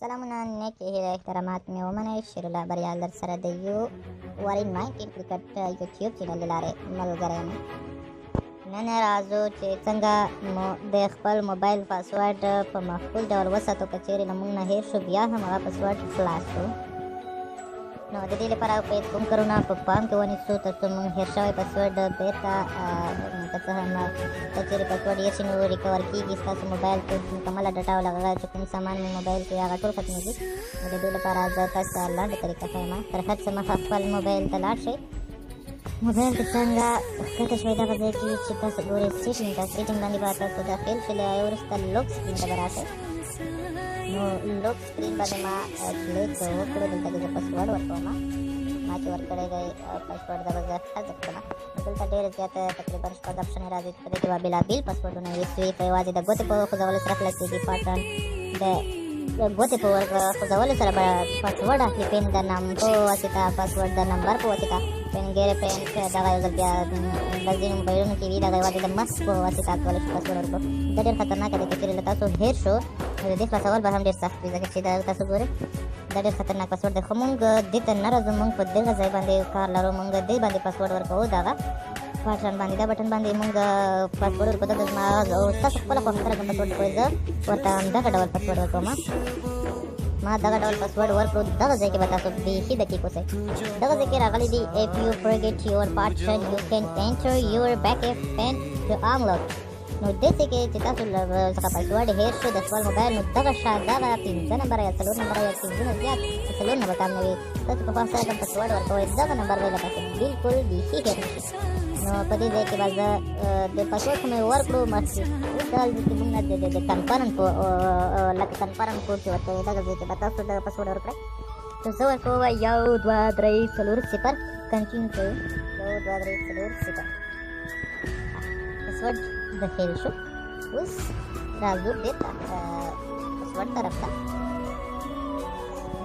سلامونه، نیکې هیلې، احترامات مې ومنئ. شیرالله بریال در سره د یو ورین 19 کرکټ یوټیوب چینل له لارې ملګری یم. نن راځو چې څنګه مو د خپل موبایل پاسورډ په محفوظ ډول وساتو، که چیرې له موږ نه هېر شو بیا هم هغه پاسورډ خلاص شو. نو د دې لپاره باید کوم کارونه په پام کې ونیسو تر څو موږ هېر شوی پاسورډ بېرته، که څه هم که چیرې پاسورډ هېر شي نو recover کېږي ستاسو موبایل ټول مکمله ډاټا او هغه چې کوم سامان مو موبایل کې هغه ټول ختمېږي. نو د دې لپاره زه تاسو ته لنډه طریقه ښیم. تر هر څه مخه خپل موبایل ته لاړ شئ. موبایل ته څنګه ښکته شوی دغه ځای کې چې تاسو ګورئ setting ته، setting باندې به تاسو داخل شئ. له هغې وروسته lock screen ته به راشئ. نو lock screen باندې ما کلیک وکړو. دلته کې زه پاسورډ ورکوم، ما چې ورکړی دی پاسورډ دا به زه حذف کړم. نو دلته ډېر زیات تقریبا 6 option راځي، په دې کې به بېلابېل پاسورډونه وي. په یوازې د ګوتې په خوځولو سره خلاصېږي. pattern د ګوتې په خوځولو سره به پاسورډ اخلي، PIN د نام په واسطه، پاسورډ د نمبر په واسطه، fingerprint دغه یو ځل بیا د ځینو موبایلونو کې وي، دغه یوازې د مخ په واسطه کولی شو پاسورډ ورکړو. دا ډېر خطرناک دی، که چېرې له تاسو هېر شو نو د دې خلاصول به هم ډېر سخت وي، ځکه چې دا تاسو ګورئ دا ډېر خطرناک پاسورډ دی. خو مونږ دې ته نه راځو، مونږ په دغه ځای باندې کار لرو، مونږ دې باندې پاسورډ ورکوو. دغه بټن باندې، دا بټن باندې مونږ پاسورډ ورکوو. دلته زما او ستاسو خپله خوښه سره کوم پاسورډ ورکوئ، زه ورته همدغه ډول پاسورډ ورکوم. ما دغه ډول پاسورډ ورکړو. دغه ځای کې به تاسو بیخي دقیق اوسئ. دغه ځای کې راغلي دي if you forget your pattern you can enter your backup pin to unlock. نو داسې کې چې تاسو له څخه پاسورډ هېر شو د خپل موبایل، نو دغه شا دغه 5 نمبر یا 4 نمبر یا 5 نه زیات 4 نمبر کم نه وي، تاسو په خپل سره کوم پاسورډ ورکوئ دغه نمبر به له تاسو بالکل بیخي هېر نه شي. نو په دې ځای کې به زه د پاسورډ خو مې ورکړو مخکې. اوس دا چې موږ د confirm په لکه confirm code چې ورکوي دغه ځای کې به تاسو دغه پاسورډ ورکړئ. نو زه ورکوم 1 2 3 4 0، continue کوو. 1 2 3 4 0 پاسورډ داخل شو. اوس راځو بېرته پاسورډ طرف ته.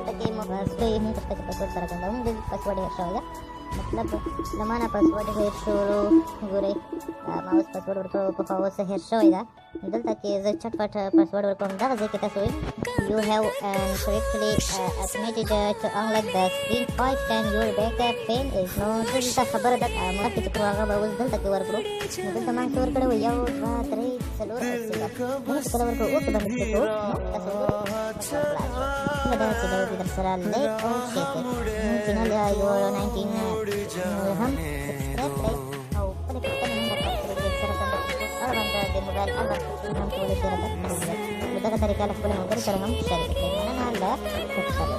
دلته کې مو سوی هم څه چې پاسورډ سره کوم، موږ پاسورډ هېر شوی ده، مطلب له ما نه پاسورډ هېر شو. ګورئ ما اوس پاسورډ ورکړو، پخوا اوس هېر شوی ده. دلته کې زه چټ پټ پاسورډ ورکوم. دغه ځای کې تاسو you have correctly automated to unlock the screen 5 times your backup pin is no. دلته خبره ده مخکې چې کړو هغه به اوس دلته کې ورکړو. نو دلته ما څه ورکړی و؟ 1 2 3 4 0. موږ چې کله ورکړو اوس باندې کلیک کوو، نو تاسو وګورئ پاسورډ خلاص شو. هیله ده چې دا ویډیو در سره like او share کړئ. زموږ چینل یو 19 هم subscribe کړئ او خپلې پوښتنې هم راته کړئ سره اړوند د موبایل اړوند پوښتنې هم کولی شئ راته ولیږئ. نو دغه طریقه له خپلو ملګرو سره هم شریکه کړئ. مننه له کتلو.